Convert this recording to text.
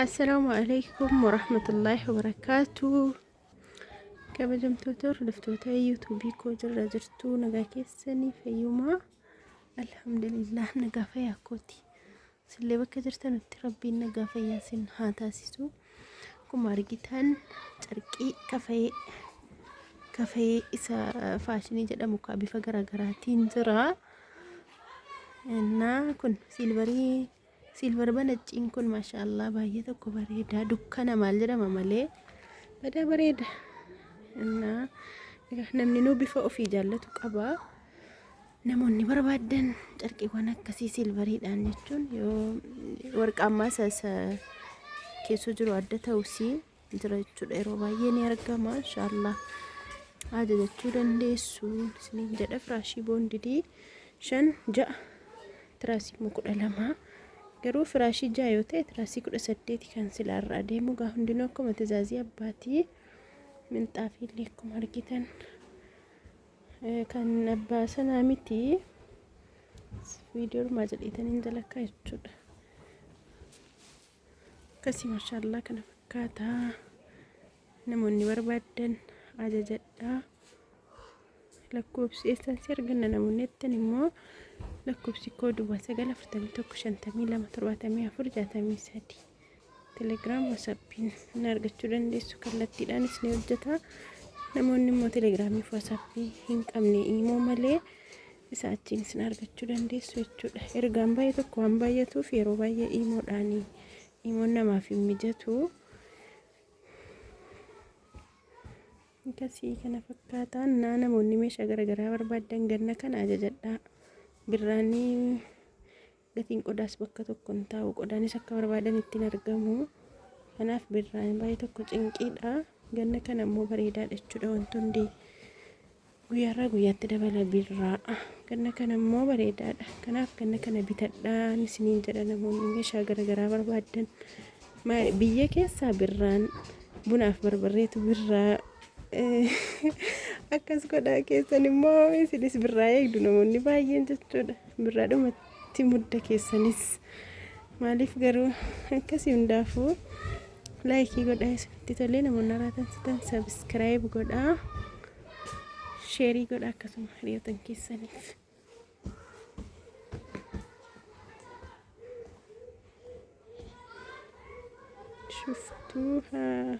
Assalaamu alaikum warahmatullaahi wabarakaatu. Kabajamtoota hordoftoota yuutuubii koo jirra jirtuu nagaa keessanii fayyumaa alhamdulillah nagaa fayyaa kooti. Sillee bakka jirtanutti rabbiin nagaa fayyaa sin haa taasisu. Akkuma argitan carqii kafayee kafayee isa faashinii jedhamu kaa bifa garaagaraatiin jira. Innaa kun silvarii Silver banacciin kun maashaallah baay'ee tokko bareeda. Dukkana maal jedhama malee badaa bareeda. Innaa egaa namni nuu bifa ofii jaallatu qaba. Namoonni barbaaddan carqiiwwan akkasii silvariidhaan jechuun yoo warqaammaa isa isa keessoo jiru adda ta'usii jira jechuudha. Yeroo baay'ee ni argama inshaallah ajajachuu dandeessu isiniin jedha. Firaashii boondidii 5 6 tiraasii immoo 12 garuu firaashii 6 yoo ta'e tiraasii 18 kan silaa irraa deemu gaa hundinuu akkuma tizaazii abbaatii. Minxaafii illee akkuma argitan kan abbaa sanaa miti viidiyoo jedheetaniin jalakkaa jechuudha. Akkasii mashaallaa kana fakkaata. Namoonni barbaaddan ajajadhaa. Lakkoofsi eessaan si arganna namoonni jettan immoo lakkoofsi koo duwwaa 9 41 52 74 63 Telegram WhatsAppiin na argachuu dandeessu kallattiidhaanis ni hojjeta. Namoonni immoo Telegiraamii fi WhatsAppii hin qabne imoo malee isa achiinis na argachuu dandeessu jechuudha. Ergaan baay'ee tokko waan baay'atuuf yeroo baay'ee imoodhaan imoon namaaf hin mijatu. Akkasii kana fakkaataan naa namoonni meeshaa garaagaraa barbaaddan ganna kana ajajadhaa. Birraanii gatiin qodaas bakka tokko hin taa'u qodaanis akka barbaadan ittiin argamu. Kanaaf birraan baay'ee tokko cinqiidha. Ganna kana immoo bareedaadha jechuudha wanti hundi. Guyyaarraa guyyaatti dabala birraa. Ganna kana immoo bareedaadha. Kanaaf ganna kana bitadhaan isiniin jedha namoonni meeshaa garaagaraa barbaaddan. Biyya keessaa birraan bunaaf barbarreetu birraa akkas godhaa keessan immoo isinis birraa eegdu namoonni baay'een jechuudha. Birraadhumatti mudda keessanis maaliif garuu akkasii hundaafuu laayikii godhaa isinitti tolee namoonni haaraa taatan sabiskiraayib godhaa sheerii godhaa akkasuma hiriyootan keessaniif. Shuftuuhaa.